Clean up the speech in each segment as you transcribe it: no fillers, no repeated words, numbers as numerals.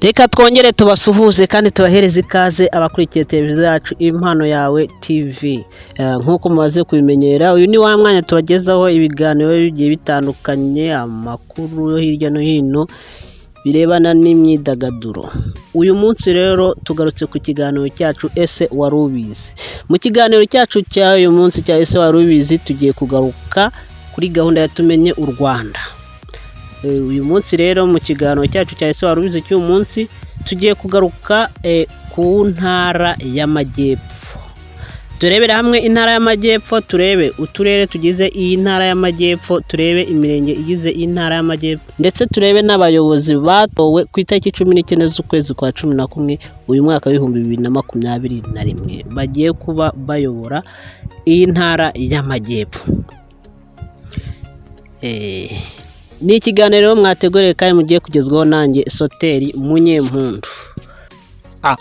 Reka twongere tubasuhuze kandi tubahereze ikaze abakurikiye televiziyo yacu Impano Yawe TV. Nk'uko mumaze kubimenyera, uyu ni wa mwanya tubagezaho ibiganiro bigiye bitandukanye, amakuru yo hirya no hino birebana n'imyidagaduro. Uyu munsi rero tugarutse ku kiganiro cyacu Ese Wari Ubizi. Mu kiganiro cyacu cy'uyu munsi cya Ese Wari Ubizi, tugiye kugaruka kuri gahunda ya Tumenye u Rwanda. Uyu munsi rero mu kiganiro cyacu cya Ese Wari Ubizi cy'uyu munsi, tugiye kugaruka ku ntara y'Amajyepfo. Turebere hamwe intara y'Amajyepfo, turebe uturere tugize iyi ntara y'Amajyepfo, turebe imirenge igize iyi ntara y'Amajyepfo, ndetse turebe n'abayobozi batowe ku itariki 19 z'ukwezi kwa 11 uyu mwaka w'2021 bagiye kuba bayobora iyi ntara y'Amajyepfo. Ni ikiganiro mwateguriwe kandi mugiye kugezwaho nanjye Soteri Munyempundu.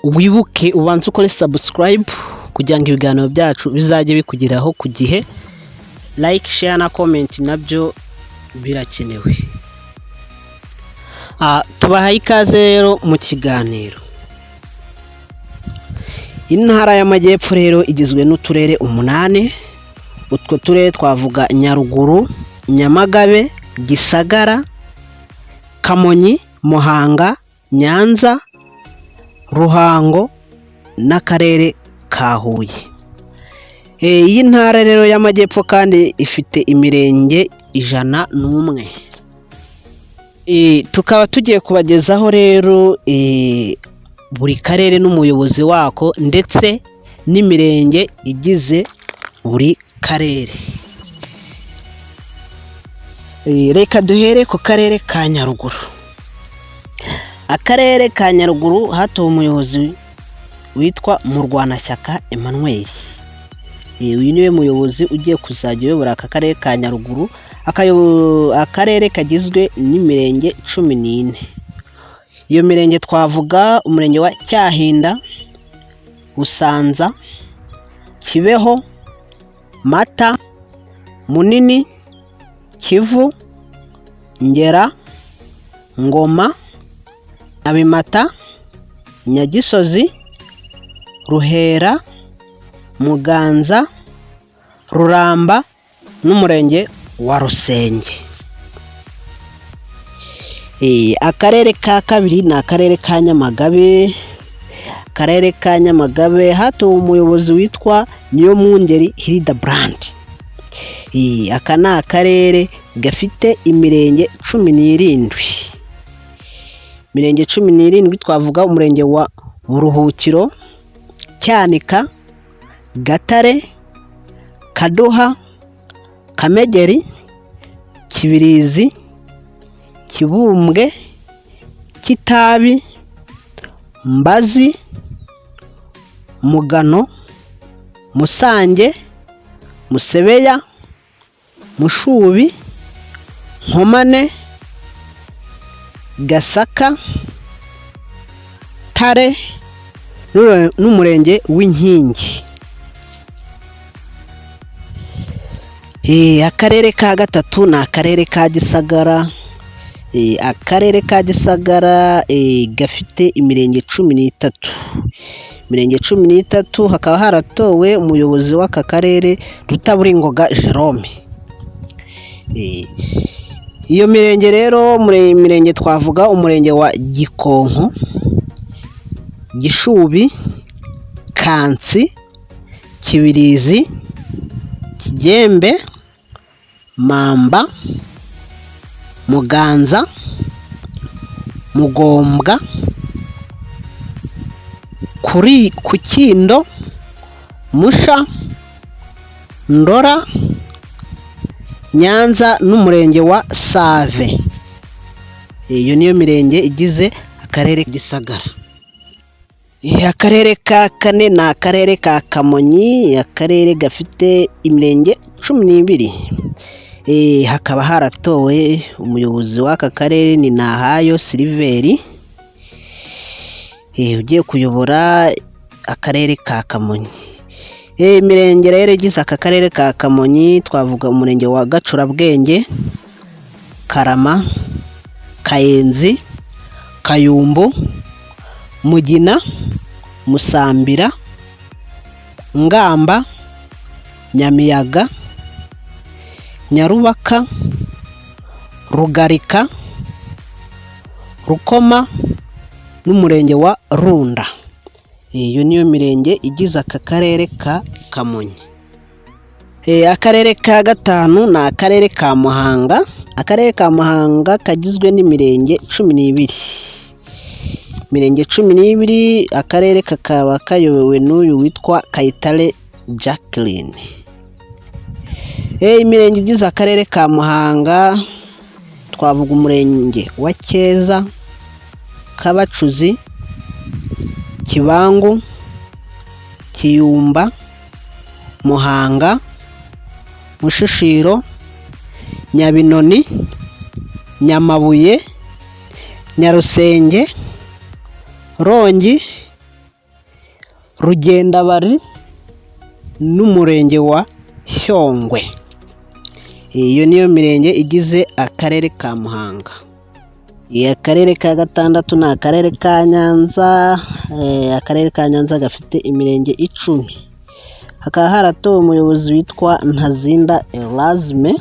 Wibuke ubanze ukore subscribe kugira ngo ibiganiro byacu bizajye bikugeraho ku gihe. Like, share na comment nabyo birakenewe. Tubahaye ikaze rero mu kiganiro. Intara y'Amajyepfo rero igizwe n'uturere 8. Utwo turere twavuga Nyaruguru, Nyamagabe, Gisagara, Kamonyi, Muhanga, Nyanza, Ruhango n'akarere ka Huye. Iyi ntara rero y'Amajyepfo kandi ifite imirenge 101. Tukaba tugiye kubagezaho rero buri karere n'umuyobozi wako ndetse n'imirenge igize buri karere. Reka duhere ku karere ka Nyaruguru. Akarere ka Nyaruguru hatowe umuyobozi witwa Murwanashyaka Emmanuel. Uyu niwe muyobozi ugiye kuzajya uyobora aka karere ka Nyaruguru, akarere kagizwe n'imirenge 14. Iyo mirenge twavuga umurenge wa Cyahinda, Busanza, Kibeho, Mata, Munini, Kivu, Ngera, Ngoma, Nyabimata, Nyagisozi, Ruhera, Muganza, Ruramba n'umurenge wa Rusenge. Akarere ka kabiri ni akarere ka Nyamagabe. Akarere ka Nyamagabe hatowe umuyobozi witwa Niyomwungeri Hildebrand. Aka ni akarere gafite imirenge 17. Imirenge 17 twavuga umurenge wa Buruhukiro, Cyanika, Gatare, Kaduha, Kamegeri, Kibirizi, Kibumbwe, Kitabi, Mbazi, Mugano, Musange, Musebeya, Mushubi, Nkomane, Gasaka, Tare n'umurenge w'Inkingi. Akarere ka gatatu ni akarere ka Gisagara. Akarere ka Gisagara gafite imirenge 13. Imirenge 13 hakaba haratowe umuyobozi w'aka karere Rutaburingoga Jerome. Iyo mirenge rero, mirenge twavuga umurenge wa Gikonko, Gishubi, Kansi, Kibirizi, Kigembe, Mamba, Muganza, Mugombwa, kuri Kukindo, Musha, Ndora, Nyanza n'umurenge wa Save. Iyo niyo mirenge igize akarere Gisagara. Akarere ka kane ni akarere ka Kamonyi, akarere gafite imirenge 12. Hakaba haratowe umuyobozi w'aka karere ni Nahayo Siliveri, ugiye kuyobora akarere ka Kamonyi. Imirenge rero igize aka karere ka Kamonyi twavuga umurenge wa Gacurabwenge, Karama, Kayenzi, Kayumbu, Mugina, Musambira, Ngamba, Nyamiyaga, Nyarubaka, Rugarika, Rukoma n'umurenge wa Runda. Iyo niyo mirenge igize aka karere ka Kamonyi. Akarere ka gatanu ni akarere ka Muhanga. Akarere ka Muhanga kagizwe n'imirenge 12. Imirenge 12, akarere kakaba kayobowe n'uyu witwa Kayitare Jacqueline. Imirenge igize akarere ka Muhanga twavuga umurenge wa Cyeza, Kabacuzi, Kibangu, Kiyumba, Muhanga, Mushishiro, Nyabinoni, Nyamabuye, Nyarusenge, Rongi, Rugendabari n'umurenge wa Shyogwe. Iyo niyo mirenge igize akarere ka Muhanga. Akarere ka gatandatu ni akarere ka Nyanza. Akarere ka Nyanza gafite imirenge 10. Hakaba haratowe umuyobozi witwa Ntazinda Erasme.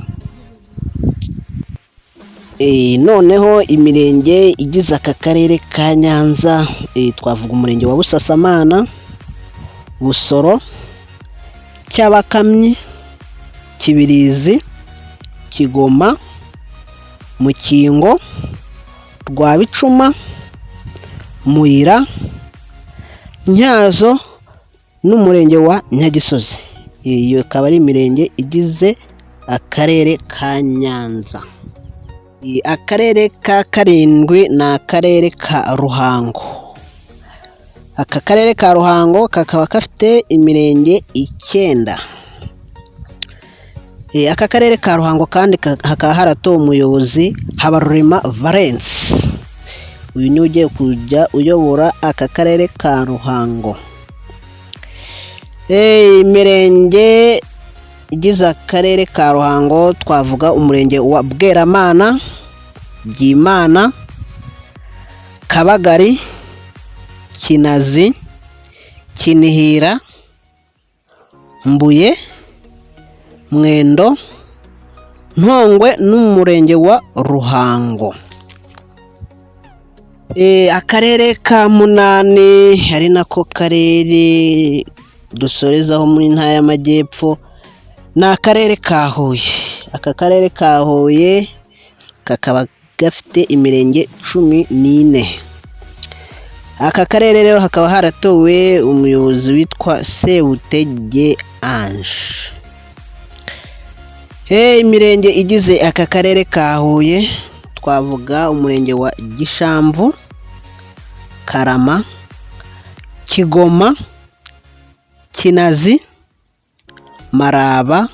Noneho imirenge igize aka karere ka Nyanza twavuga umurenge wa Busasamana, Busoro, Cyabakamyi, Kibirizi, Kigoma, Mukingo, Rwabicuma, Muyira, Ntyazo n'umurenge wa Nyagisozi. Iyo ikaba ari imirenge igize akarere ka Nyanza. Akarere ka karindwi ni akarere ka Ruhango. Aka karere ka Ruhango kakaba gafite imirenge 9. Aka karere ka Ruhango kandi hakaba haratowe umuyobozi Habarurema Valens. Uyu niwe ugiye kujya uyobora aka karere ka Ruhango. Imirenge igize akarere ka Ruhango twavuga umurenge wa Bweramana, Byimana, Kabagari, Kinazi, Kinihira, Mbuye, Mwendo, Ntongwe n'umurenge wa Ruhango. Akarere ka munani ari nako karere dusorezaho muri ntara y'Amajyepfo ni akarere ka Huye. Aka karere ka Huye kakaba gafite imirenge 14. Aka karere rero hakaba haratowe umuyobozi witwa Sebutege Ange. Imirenge igize aka karere ka Huye twavuga umurenge wa Gishamvu, Karama, Kigoma, Kinazi, Maraba,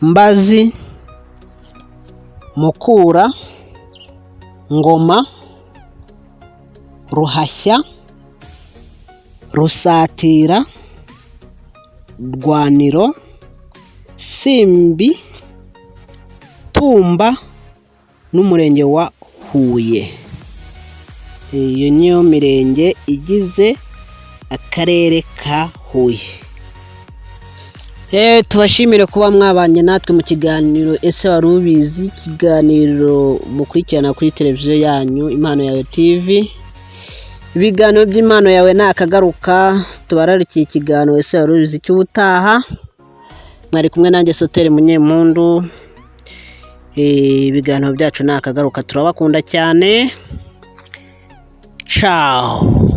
Mbazi, Mukura, Ngoma, Ruhashya, Rusatira, Rwaniro, Simbi, Tumba n'umurenge wa Huye. Iyo niyo mirenge igize akarere ka Huye. Tubashimire kuba mwabanye natwe mu kiganiro Ese Wari Ubizi, ikiganiro mukurikirana kuri televiziyo yanyu Impano Yawe TV. Ibiganiro by'Impano Yawe ni akagaruka, tubararikiye ikiganiro Ese Wari Ubizi cy'ubutaha. Mwari kumwe nanjye Soteri Munyempundu. Ibiganiro byacu ni akagaruka, turabakunda cyane. Ciao.